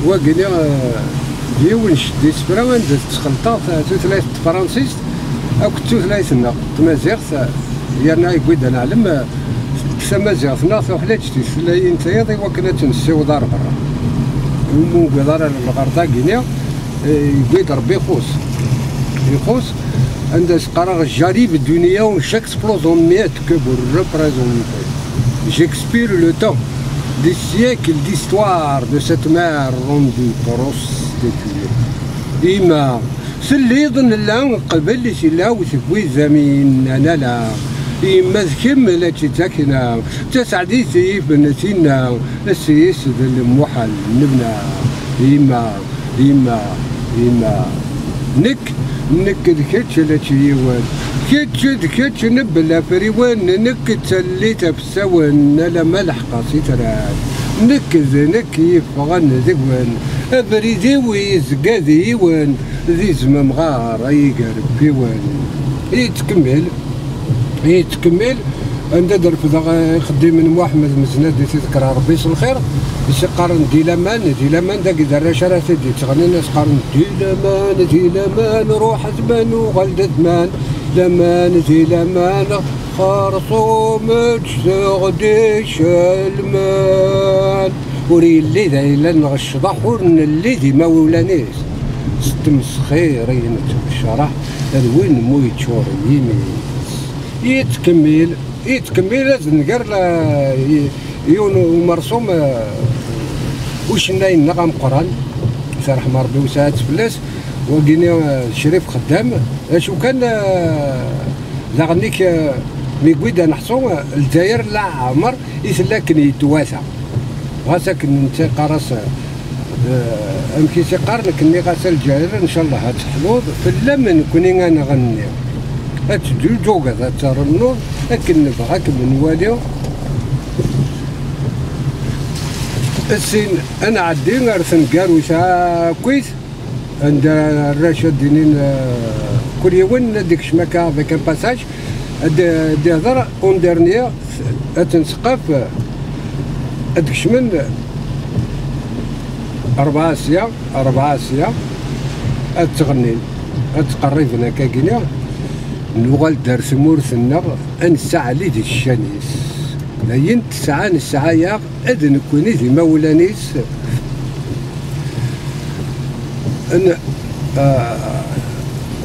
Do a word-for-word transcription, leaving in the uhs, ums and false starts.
Wagini, eh, d yiwen n ccedd isefra anda tettxelṭaɣ tutlayt tefransist akked tutlayt-nneɣ tmaziɣt, yerna yewwi-d ad neɛlem, eh, deg tamaziɣt-nneɣ tuḥlaǧ di tutlayin tayeḍ i wakken ad tt-nessiweḍ ar berra. Ur nugiḍ ara lɣerḍ-agi-ni, eh, yewwi-d Rebbi ixuṣ. Ixuṣ, anda s-qqareɣ, j'arrive du néant, j'explose en miettes que vous représentez. J'expire le temps, des siècles d'histoire de cette mer rendue prostituée. Yemma, telliḍ nella qbel i tilla-w tewwi zamin nana la. Yemma d kemm la ttakna, d taseɛdit yifen tinna, s yis d lmuḥal nebna. Yemma, yemma, yemma. Nekk, nekk d kečč la tt yiwen. Kečč d kečč nebla afriwen, nekk d tallit ɣef sawen, alamma leḥqeɣ s itran. Nekk d nekk yeffɣen deg-wen, abrid-iw yezga d yiwen, d izem amɣar ay iger wwiwen. Yettkemmil, yettkemmil, anda d-refdeɣ ixeddimen n Muḥemmed Meznad i t-iḍekker Rebbi s lxir, i s-iqqaren di laman, di laman, dagi d arrac ara t-id-yettɣennin, a s-qqaren di laman, di laman, ruḥ a zman, uɣal d azman, laman, di laman, xerṣum ǧǧeɣ-d icelman. Ur yelli d ayla-nneɣ ccḍeḥ, ur nelli d imawlan-is. S tmesxirin ttbecraḥ, d win mu yeččur yimi-s. Yettkemmil, yettkemmil ad nger la, y-, yiwen umersum, eh, ucennay-nneɣ ameqqran, tarḥem Rebbi wesɛa-tt fell-as, wagini, eh, Crif Xeddam, d acu kan, eh, daɣen-ik, eh, mi yewwi-d ad neḥṣu, eh, Lezzayer leɛmer i tella akken yettwata. Ɣas akken netta yeqqar-as, eh, amek i s-iqqar, nekk nniɣ-as a Lezzayer, ncallah ad teḥluḍ, fell-am nekni ad nɣenni. Ad teǧǧuǧugeḍ, ad ternuḍ, akken nebɣa ad kem-nwali. Sin, ad nɛeddi ar tengarut akkit, anda arrac ad d-inin, eh, kul yiwen ad d-ikcem akka avec un passage, ad d-, ad d-ihder un dernier, ad tenseqqaf, ad d-kecmen rebɛa sya, rebɛa sya, ad ttɣennin, ad ttqerriben akka-gini, nuɣal-d ar tmurt-nneɣ, ad nessaɛli di ccan-is. D ayen tesɛa nesɛa-yaɣ, d nekkni d imawlan-is. N-, ah,